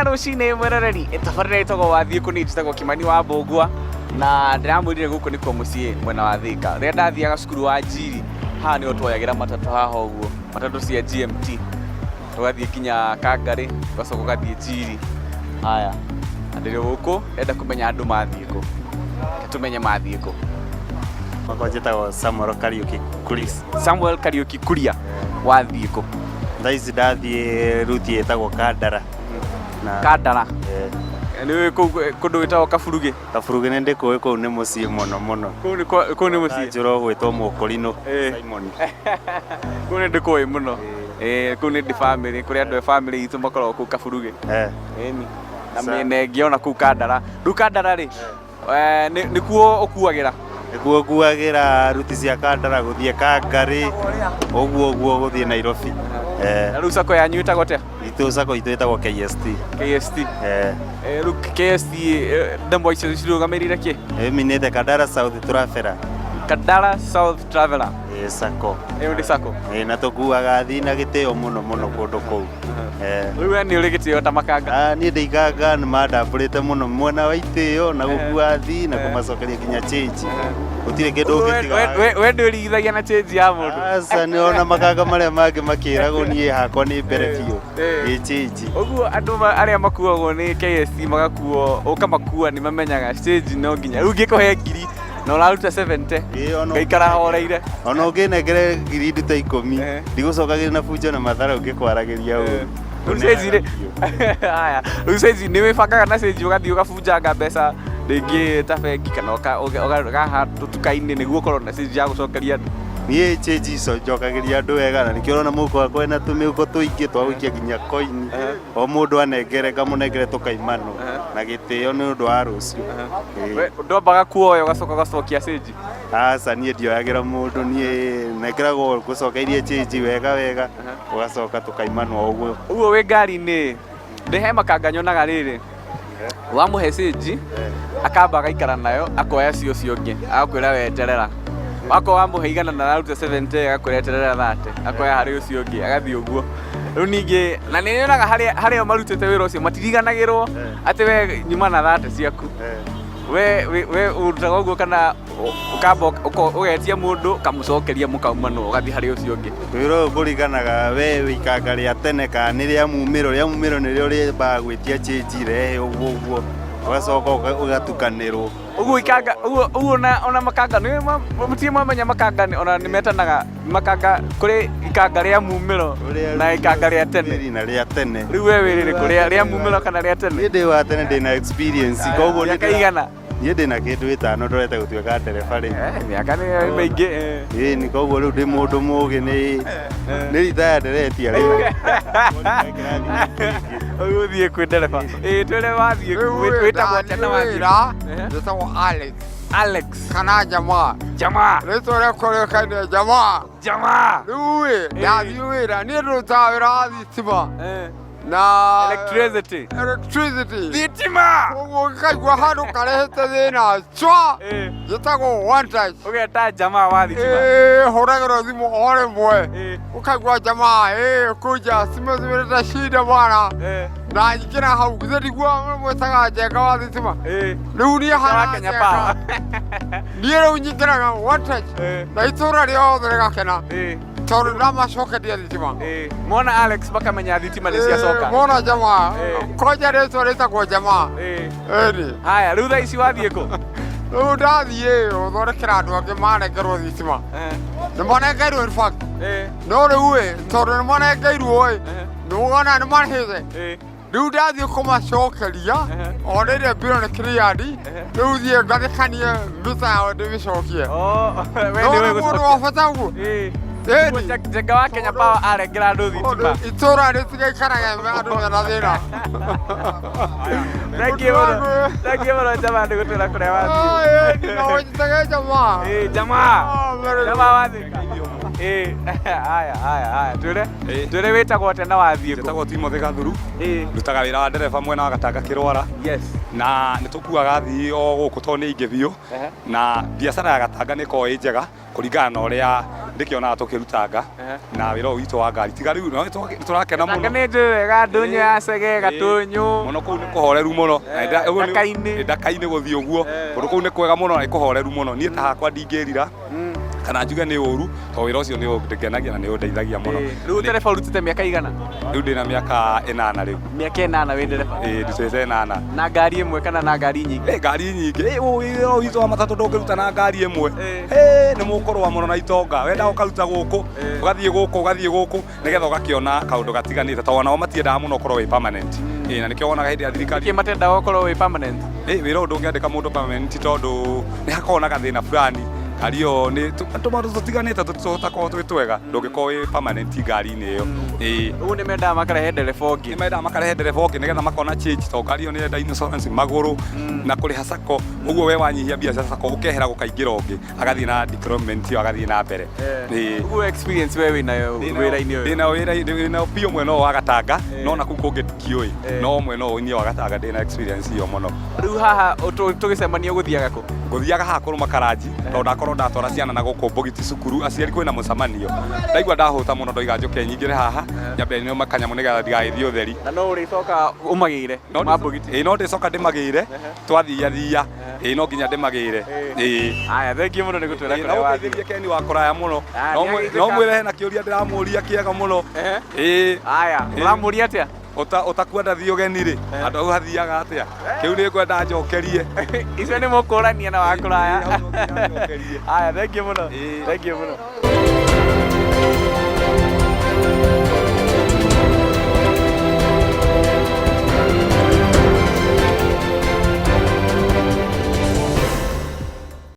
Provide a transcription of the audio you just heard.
Rũcinĩ mwĩroreri tabarĩra ĩtagwo Wathiĩ Kũ. Niĩ njĩtagwo Kimani wa Mbũngua na ndĩramwĩrire gũkũ nĩkuo mũciĩ mwena wa Thĩka. Rĩrĩa ndathiaga cukuru wa Njiri, haha nĩho twoyagĩra matatũ, haha ũguo, matatũ cia GMT, tũgathiĩ nginya Kangarĩ, ũgacoka ũgathiĩ Njiri. Haya, na ndĩrĩ gũkũ ndĩrenda kũmenya andũ mathiĩ kũ. Reke tũmenye mathiĩ kũ. Makwa njĩtagwo Samuel Kariuki Kuris. Samuel Kariuki Kuria, wathiĩ kũ? Thaa ici ndathiĩ ruti ĩtagwo Kandara. Na Kandara. Eh. Nĩ ũĩ kũu kũndũ gwĩtagwo Kaburugi? Kaburugi nĩ ndĩkũĩ, kũu nĩ mũciĩ mũno mũno. Kũu nĩ kũu nĩ mũciĩ. Njũra ũgwĩtwo Mũkũrinũ Simon. Kũu nĩ ndĩkũĩ mũno. Kũu nĩ ndĩ family, kũrĩ andũ a family itũ makoragwo kũu Kaburugi. Ĩni. Na mĩena ĩngĩ ona kũu Kandara. Rĩu Kandara rĩ, nĩkuo ũkuagĩra? Nĩkuo nguagĩra ruti cia Kandara gũthiĩ Kangarĩ, ũguo ũguo gũthiĩ Nairobi. Na rĩu sacco yanyu ĩtagwo atĩa? Itũ sacco itũ ĩtagwo KST. KST. Eh. Rĩu KST, ndemwa icio cirũgamĩrĩire kĩ? Ĩminĩte Kandara South Traveller. Kandara South Traveller. Ĩ sacco. Ĩyo nĩ sacco. Ĩ, na tũkuaga athii na gĩtĩo mũno mũno kũndũ kũu. Rĩu we nĩ ũrĩ gĩtĩo ta makanga? Ah, niĩ ndĩ ikanga, nĩ mandambũrĩte mũno mwena wa itĩo na gũkua athii na kũmacokeria nginya change. Gũtirĩ kĩndũ ũngĩtiga. We ndwĩrigithagia na change ya mũndũ? Aca, nĩ ona makanga marĩa mangĩ makĩragwo, niĩ hakwa nĩ mbere biũ. Ĩ change. Ũguo andũ arĩa makuagwo nĩ KST magakuo, ũkamakua, nĩ mamenyaga change no nginya. Rĩu ngĩkũhe 1000 na ũraruta 70, ngaikara horeire. Ona ũngĩnengere 1000 ndute 10, ndigũcokagĩria na bunjo na mathara ũngĩkwaragĩria ũru. Rĩu change rĩ, haya, rĩu change nĩ wĩbangaga na change, ũgathiĩ ũgabunjanga mbeca rĩngĩ ta bengi kana ũgaha tũtuka-inĩ nĩguo ũkorwo na change ya gũcokeria andũ? Niĩ change icio njokagĩria andũ wega, na nĩkĩo ũrona mũhuko wakwa wĩna tũmĩhuko tũingĩ twa gũikia nginya koini. O mũndũ anengere ngamũnengere tũkaimanwo na gĩtĩo nĩ ũndũ wa rũciũ. Ĩĩ. We ndwambaga kuoya ũgacoka ũgacokia change? Aca, niĩ ndioyagĩra mũndũ, niĩ nengeragwo ngũcokeirie change wega wega, ũgacoka tũkaimanwo ũguo. Ũguo wĩ ngari-inĩ, ndĩ he makanga nyonaga rĩrĩ, wamũhe cĩnji akamba agaikara nayo, akoya cio ũcio ũngĩ, agakwĩra weterera. Wakorwo wamũhe 100 na araruta 70, agakwĩra eterera 30, akoya harĩ ũcio ũngĩ, agathiĩ ũguo. Rĩu ningĩ na nĩ nyonaga harĩa marutĩte wĩra ũcio matiriganagĩrwo atĩ we nyuma na 30 ciaku. We ũrutaga ũguo kana ũkamba ũgetia mũndũ, ũkamũcokeria, mũkaumanwo, ũgathiĩ harĩ ũcio ũngĩ? Wĩra ũyũ kũringanaga we wĩ ikanga rĩa tene kana nĩ rĩa mumĩro. Rĩa mumĩro nĩrĩo rĩambaga gwĩtia change rehe ũguo ũguo, ũgacoka ũgatukanĩrwo. Ũguo ikanga ũguo ũguo ona makanga nĩ mũtirĩ mwamenya makanga ona nĩ metanaga makanga, kũrĩ ikanga rĩa mumĩro na ikanga rĩa tene. Na rĩa tene. Rĩu we wĩ rĩrĩkũ, rĩa mumĩro kana rĩa tene? Niĩ ndĩ wa tene, ndĩ na experience, koguo Mĩaka igana? Niĩ ndĩ na kĩndũ 5 ndorete gũtuĩka ndereba rĩ. Mĩaka nĩ mĩingĩ. Ĩĩ, nĩ koguo rĩu ndĩ mũndũ mũgĩ, nĩ ritaya nderetia rĩu. Ũguo ũthiĩ kwĩ ndereba. Ĩĩ, twĩre wathiĩ wĩtagwo atĩa na wathiĩ? Wĩra njĩtagwo Alex. Alex. Kana Jamaa. Jamaa. Rĩtwa rĩakwa rĩũkaine Jamaa. Jamaa. Rĩu ĩ, ndathiĩ wĩra, niĩ ndutaga wĩra wa thitima. Na electricity. Electricity. Thitima. Koguo ũngĩkaigua handũ karehete thĩna cwa, njĩtagwo One Touch. Ũgeta jamaa wa thitima. Ĩĩ, hũragĩrwo thimũ o rĩmwe. Ũkaigua jamaa, ĩĩ, kuja simu zimeleta shida bwana. Na nyingĩra hau, githĩ ndiguo mwĩtaga njenga wa thitima? Rĩu niĩ hana Kenya njenga. Power. Niĩ rĩu nyingĩraga One Touch na itũra rĩothe rĩgakena tondũ ndamacokeria thitima. Mona Alex makamenya thitima nĩ ciacoka. Mona jamaa, kwanja rĩtwa rĩtagwo jamaa. Ĩni. Haya, rĩu thaa ici wathiĩ kũ? Rĩu ndathiĩ gũthondekera andũ angĩ manengerwo thitima. Nĩ manengeirwo in fact. No rĩu ĩ, tondũ nĩ manengeirwo ĩ, nĩ wona nĩ marĩhĩte. Rĩu ndathiĩ kũmacokeria, o rĩrĩa mbiro nĩ cleared, rĩu thiĩ ngathĩkanie mita yao ndĩmĩcokie. We No nĩwe nĩ mũndũ gũcokia. wa bata ũguo. Ũguo Njenga wa Kenya Power arengera andũ thitima. Itũra rĩtigaikaraga andũ mena thĩna. Thank you mũno. Thank you mũno jamaa nĩ gũtwĩra kũrĩa wathiĩ. No ũnyitage jamaa. Ĩĩ, jamaa. Jamaa wa Thĩka. Ĩĩ, haya haya haya, twĩre wĩtagwo atĩa na wathiĩ kũ? Njĩtagwo Timothy Gathuru. Ndutaga wĩra wa ndereba mwena wa Gatanga Kĩrwara. Na nĩ tũkuaga athii o gũkũ tondũ nĩ aingĩ biũ. Na biacara ya Gatanga nĩ ĩkoragwo ĩ njega kũringana na ũrĩa Ndĩkĩonaga tũkĩrutanga na wĩra ũyũ witũ wa ngari tiga rĩu no nĩtũrakena Tanga mũno. nĩ njũĩ wega ndũnyũ ya Cege Gatũnyũ. Mũno kũu nĩ kũhoreru mũno. Na ũguo Ndaka-inĩ. Ndaka-inĩ gũthiĩ ũguo. Kũndũ kũu nĩ kwega mũno na nĩ kũhoreru mũno. Niĩ ta hakwa ndingĩrira kana njuge nĩ ũru tondũ wĩra ũcio nĩ ũngenagia na nĩ ũndeithagia mũno. Rĩu ndereba ũrutĩte mĩaka igana? Rĩu ndĩna mĩaka 8 rĩu. Mĩaka 8 wĩ ndereba? Ĩĩ, ndutĩte 8. Na ngari ĩmwe kana na ngari nyingĩ? Ngari nyingĩ. Wĩra ũyũ witũ wa matatũ ndũngĩruta na ngari ĩmwe. Nĩ mũkũrũa mũno na itonga. Wenda ũkaruta gũkũ, ũgathiĩ gũkũ, ũgathiĩ gũkũ, nĩgetha ũgakĩona kaũndũ gatiganĩte. Tondũ onao matiendaga mũno ũkorwo wĩ permanent. Na nĩkĩo wonaga hĩndĩ ya thirikari. Nĩkĩ matendaga ũkorwo wĩ permanent? Wĩra ũyũ ndũngĩandĩka mũndũ permanent tondũ nĩ hakoragwo na gathĩna fulani. Ngari ĩyo nĩ tũmaũndũ tũtiganĩte tũtakoragwo twĩ twega, ndũngĩkorwo wĩ permanent ngari-inĩ ĩyo. Ũguo nĩ mendaga makarehe ndereba ũngĩ. Nĩ mendaga makarehe ndereba ũngĩ nĩgetha makona change tondũ ngari ĩyo nĩ ĩrenda insurance magũrũ na kũrĩha sacco. Ũguo we wanyihia mbia cia sacco ũkehera gũkaingĩra ũngĩ agathiĩ na development ĩyo agathiĩ na mbere. Ũguo experience we wĩnayo wĩra-inĩ ũyũ? Ndĩnayo wĩra-inĩ, ndĩnayo biũ mwena ũyũ wa Gatanga, no na kũu kũngĩ ndikĩũĩ. No mwena ũyũ niĩ wa Gatanga ndĩna experience ĩyo mũno. Rĩu haha tũgĩcemania ũgũthiaga kũ? Ngũthiaga haha kũrũma karanji tondũ ndakorwo ndatwara ciana na gũkũ Mbũgiti cukuru, aciari kwĩna mũcemanio. Ndaigua ndahũta mũno ndoiga njũke nyingĩre haha, nyambe nyume kanyamũ nĩgetha ndigagĩthiĩ ũtheri. Na no ũrĩcoka ũmagĩre ma Mbũgiti? Ĩĩ, no ndĩcoka ndĩmagĩre, twathiathia, ĩĩ no nginya ndĩmagĩre. Ĩĩ. Aya, thengiũ mũno nĩ gũtwĩra Na kũrĩa wathiĩ. ũndeithĩrie Ken wa kũraya mũno. Nĩ agĩtuĩka- No mwĩre hena kĩũria ndĩramũria kĩega mũno. Ĩĩ. Aya, ũramũria atĩa? Ũtakwenda thiĩ ũgeni rĩ, andũ au hathiaga atĩa? Kĩu nĩ ngwenda njokerie. Icio nĩ mũkũrania na wa kũraya. Aya, thengiũ mũno. Thengiũ mũno.